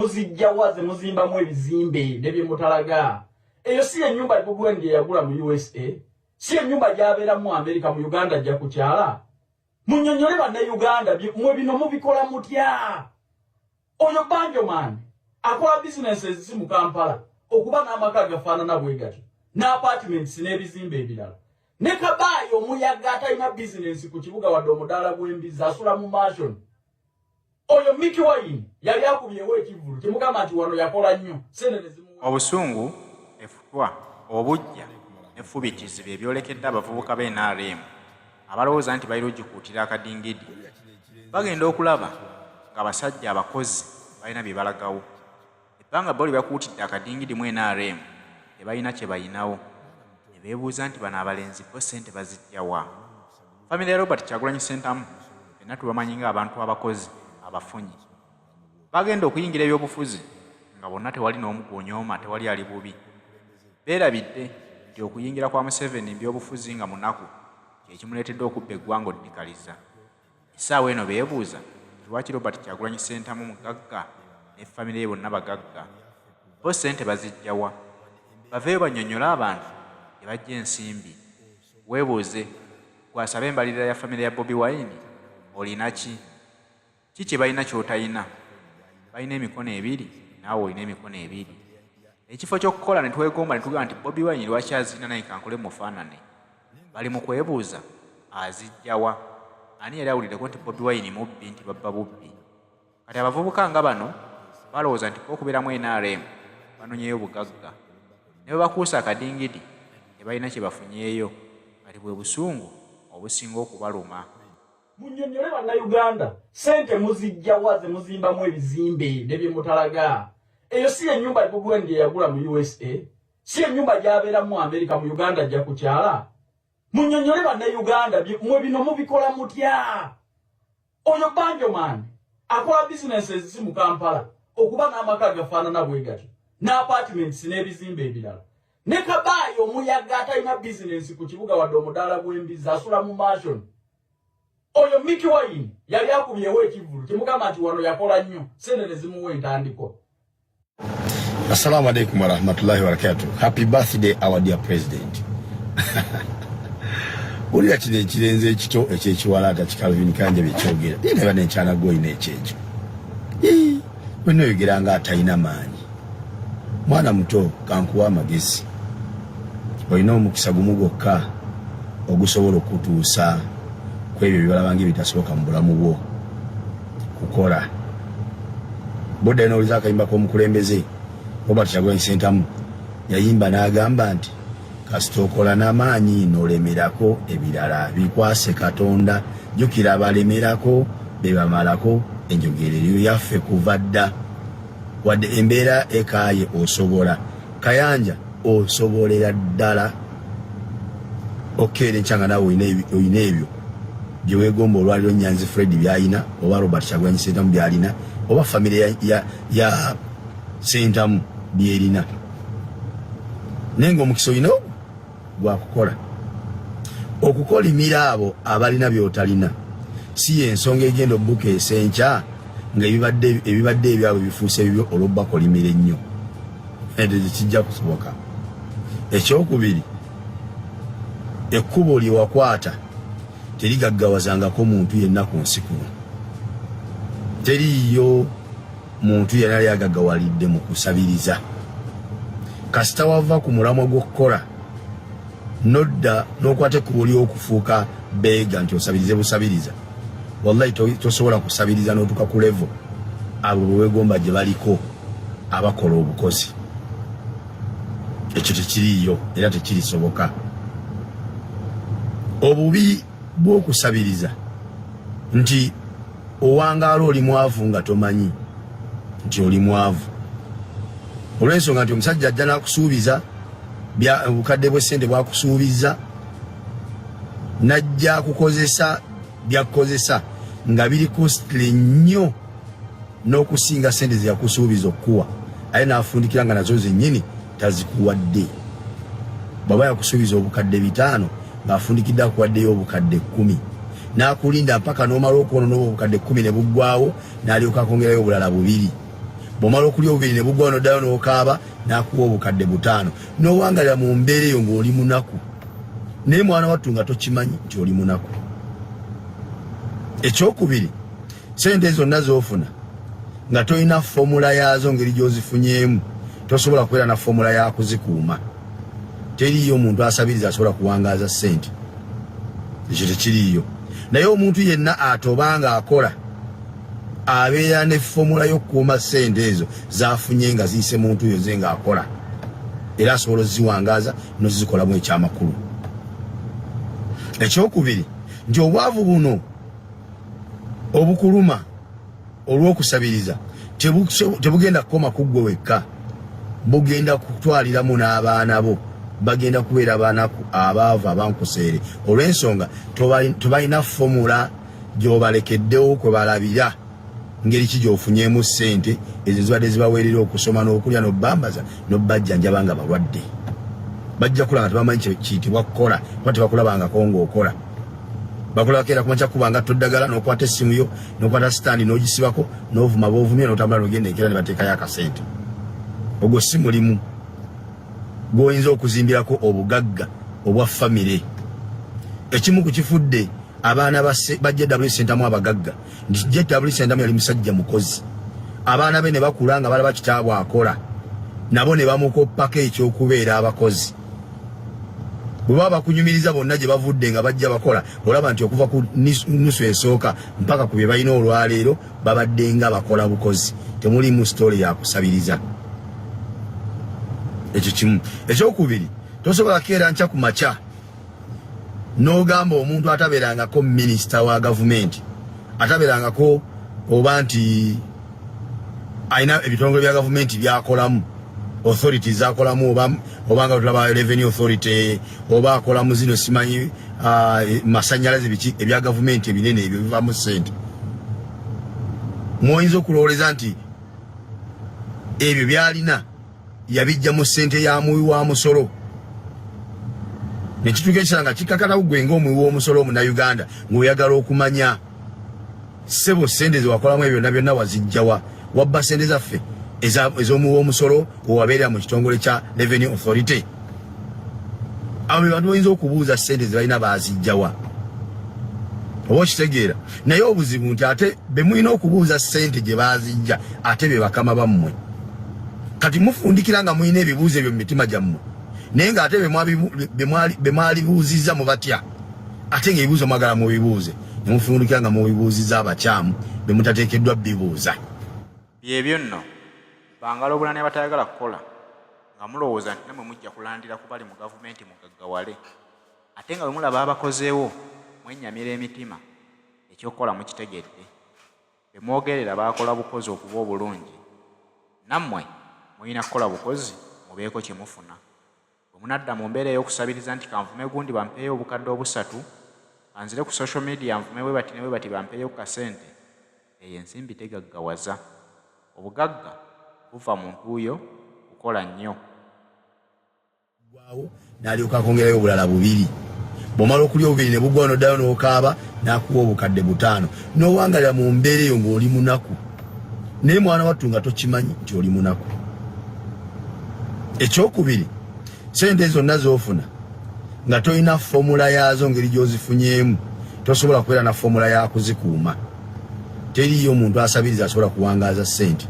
Muzijjawa ze muzimbamu ebizimbe ne bye mutalaga? Eyo si ennyumba Bobi Wine gye yagula mu USA, si ennyumba gy'abeeramu mu Amerika, mu Uganda ajja kukyala. Munnyonnyole Bannayuganda, mwe bino mubikola mutya? Oyo Banjoman akola bizinensi ezisi mu Kampala okuba n'amaka agafaanana bwe gatyo n'apatiments n'ebizimbe ebirala. Ne Kabaayi omuyaga atalina bizinensi ku kibuga wadde omudaala gw'embizzi, asula mu mansion. Oyo Mickey Wine yali akubyewo ekivvulu kyemugamba nti wano yakola nnyo sente ne zimuwa. Obusungu, effutwa, obuggya n'effubitizi bye byolekedde abavubuka ba nrm abalowooza nti balina ogikuutira akadingidi. Bagenda okulaba ng'abasajja abakozi balina bye balagawo. Ebbanga bo lye bakuutidde akadingidi mu nrm tebalina kye balinawo ne beebuuza nti bano abalenzi bo ssente baziggya wa? Famire ya Robert Kyagulanyi Ssentamu ffenna tubamanyi ng'abantu abakozi abafunyi. Bagenda okuyingira ebyobufuzi nga bonna tewali n'omu gw'onyooma tewali ali bubi. Beerabidde nti okuyingira kwa Museveni mu byobufuzi nga munaku kye kimuleetedde okubba eggwanga oddikaliza. Essaawa eno beebuuza nti lwaki Robert Kyagulanyi Ssentamu mugagga ne famire ye bonna bagagga? Bo ssente baziggya wa? Baveeyo bannyonnyole abantu gye baggya ensimbi. Weebuuze, ggwe asaba embalirira ya famire ya Bobi Wine, olina ki? Ki kye balina ky'otalina? Balina emikono ebiri naawe olina emikono ebiri. Ekifo ky'okukola ne twegomba ne tugamba nti Bobi Wine lwaki azirina nange kankole mmufaanane. Bali mu kwebuuza aziggya wa? Ani yali awuliddeko nti Bobi Wine mubbi nti babba bubbi? Kati abavubuka nga bano balowooza nti bo okubeera mu nrm banonyeyo bugagga. Ne bwe bakuusa akadingidi tebalina kye bafunyeeyo kati bwe busungu obusinga okubaluma. Munnyonnyole Bannayuganda, ssente muziggya wa ze muzimbamu ebizimbe ne bye mutalaga? Eyo si ennyumba Bobi Wine gye yagula mu USA, si ennyumba gy'abeeramu mu Amerika, mu Uganda ajja kukyala. Munnyonnyole Bannayuganda, mwe bino mubikola mutya? Oyo Banjoman akola bizinensi ezisi mu Kampala okuba n'amaka agafaanana bwe gatyo n'apatiments n'ebizimbe ebirala. Ne Kabaayi omuyaga atalina bizinensi ku kibuga wadde omudaala gw'embizzi, asula mu mansion. Oyo Mickey Wine yali akubyewo ekivvulu kyemugamba nti wano yakola nnyo sente ne zimuwa entandikwa. Assalamu alaikum warahmatullahi wabarakatuh. Happy birthday, our dear president. Wulira kino ekirenzi ekito ekyekiwalaata ki Calvin Kanja byekyogera. Ye neba nekyana gwe olina ekyekyo. Wenna oyogera nga atalina maanyi. Mwana muto kankuwa amagezi. Olina omukisa gumu gwokka ogusobola okukutuusa ku ebyo byebalaba nga ebitasoboka mu bulamu bwo kukola. Bodda n'owuliza akayimba k'omukulembeze Robert Kyagulanyi Ssentamu yayimba n'agamba nti kasita okola n'amaanyi n'olemerako ebirala bikwase Katonda, jjukira abalemerako be bamalako enjogera eriyo yaffe kuva dda. Wadde embeera ekaaye osobola Kayanja osobolera ddala okukeera enkya nga naawe olina ebyo bye weegomba olwaliro Nyanzi Fred by'alina oba Robert Kyagulanyi Ssentamu by'alina oba famire ya, ya, ya Ssentamu by'erina, naye ng'omukisa olina gwakukola. Okukolimira abo abalina by'otalina si y'ensonga egenda obukeesa enkya nga ebibadde ebyabwe bifuuse bibyo olw'obubakolimira ennyo. Ekyo tekijja kusoboka. Ekyokubiri, ekkubo lye wakwata terigaggawazangako muntu yenna ku nsi kuno. Teriiyo muntu yenna yali agaggawalidde mu kusabiriza. Kasita wava ku mulamwa gw'okukola nodda n'okwata ekkubo ly'okufuuka beega nti osabirize busabiriza, wallahi tosobola kusabiriza n'otuuka ku levo abo be weegomba gye baliko abakola obukozi. Ekyo tekiriiyo era tekirisoboka. Obubi bw'okusabiriza nti owangaala oli mwavu nga tomanyi nti oli mwavu, olw'ensonga nti omusajja ajja n'akusuubiza obukadde bw'essente bwakusuubiza n'ajja akukozesa by'akukozesa nga biri costly nnyo n'okusinga ssente ze yakusuubiza okukuwa, aye n'afundikira nga nazo zennyini tazikuwadde. Bw'aba yakusuubiza obukadde 5 ng'afundikidde akuwaddeyo obukadde 10, n'akulinda mpaka n'omala okwonoona obwo obukadde 10 ne buggwawo, n'alyoka akwongerayo obulala 2. Bw'omala okulya obubiri ne bugwa noddayo n'okaaba n'akuwa obukadde 5 n'owangalira mu mbeera eyo ng'oli munaku, naye mwana wattu nga tokimanyi nti oli munaku. Ekyokubiri, sente zonna z'ofuna nga tolina fomula yaazo ngeri gy'ozifunyeemu, tosobola kubeera na fomula ya kuzikuuma. Teriiyo omuntu asabiriza asobola kuwangaaza sente, ekyo tekiriiyo. Naye omuntu yenna atoba nga akola abeera ne fomula y'okukuuma sente ezo zafunye nga ziyise mu ntuuyo ze ng'akola, era asobola oziwangaaza n'ozikolamu ekyamakulu. Ekyokubiri nti obwavu buno obukuluma olw'okusabiriza tebugenda kukoma ku ggwe wekka, bugenda kutwaliramu n'abaana bo. Bagenda kubeera banaku, abaavu, abankuseere, olw'ensonga tobalina fomula gy'obalekeddewo kwe balabira ngeri ki gy'ofunyeemu ssente ezo zibadde zibaweerera okusoma n'okulya n'obbambaza n'obbajjanjaba nga balwadde. Bajja kula nga tebamanyi kiyitibwa kukola, kuba tebakulabangako ng'okola. Bakulabako era kumakya kuba nga toddagala n'okwata essimu yo n'okwata sitaani n'ogisibako n'ovuma b'ovumye n'otambula n'ogenda enkeera ne bateekayo akasente. Ogwo si mulimu gw'oyinza okuzimbirako obugagga obwa famire. Ekimu ku kifudde abaana ba JW Ssentamu abagagga nti JW Ssentamu yali musajja mukozi, abaana be ne bakula nga balaba kitaabwe akola, nabo ne bamukoppako ekyokubeera abakozi. Bwe baba bakunyumiriza bonna gye bavudde nga bajja bakola, olaba nti okuva ku nusu esooka mpaka ku bye balina olwaleero babadde nga bakola bukozi, temulimu sitoole ya kusabiriza. Ekyo kimu. Ekyokubiri, tosobola keera nkya ku makya n'ogamba omuntu atabeerangako minisita wa gavumenti, atabeerangako oba nti alina ebitongole bya gavumenti byakolamu, authority zakolamu, oba nga tulaba revenue authority, oba akolamu zino simanyi masanyalaze biki ebya gavumenti ebinene ebyo bivaamu ssente, mwoyinza okulowooleza nti ebyo byalina yabijja mu ssente ya muwi wa musolo. Nekituuka ekisala nga kikakatako gwe ng'omuwi w'omusolo omunnayuganda ng'oyagala okumanya, ssebo, ssente zewakolamu ebyo byonna byonna wazijjawa? Wabba ssente zaffe ez'omuwi w'omusolo wewabeerera mu kitongole kya revenue authority? Abo be bantu bayinza okubuuza ssente ze balina baazijjawa, oba okitegeera. Naye obuzibu nti ate be mulina okubuuza ssente gye baazijja ate be bakama bammwe. Kati mufundikira nga mulina ebibuuzo ebyo mu mitima gyammwe, naye ng'ate be mwalibuuzizza mubatya, ate ng'ebibuuzo mwagala mubibuuze, ne mufundikira nga mubibuuzizza abakyamu be mutateekeddwa bibuuza. Byebyo nno, bangala obulani abatayagala kukola nga mulowooza nti nammwe mujja kulandira ku bali mu gavumenti mugaggawale, ate nga bwe mulaba abakozeewo mwennyamira emitima, eky'okukola mukitegedde. Be mwogerera baakola bukozi okuba obulungi, nammwe mulina kukola bukozi mubeeko kye mufuna. Bwe munadda mu mbeera ey'okusabiriza nti kanvume gundi bampeeyo obukadde obusatu, kanzire ku social media nvume bwe bati ne bwe bati bampeeyo ku kasente, eyo ensimbi tegaggawaza. Obugagga buva mu ntuuyo kukola nnyo. Gwawo n'alyoka akongerayo obulala bubiri. Bw'omala okulya obubiri ne bugwa noddayo n'okaaba n'akuwa obukadde 5 n'owangalira mu mbeera eyo ng'oli munaku, naye mwana wattu nga tokimanyi nti oli munaku. Ekyokubiri, sente zonna z'ofuna nga tolina fomula yaazo ngeri gy'ozifunyeemu, tosobola kubeera na fomula ya kuzikuuma. Teriiyo omuntu asabiriza asobola kuwangaaza ssente.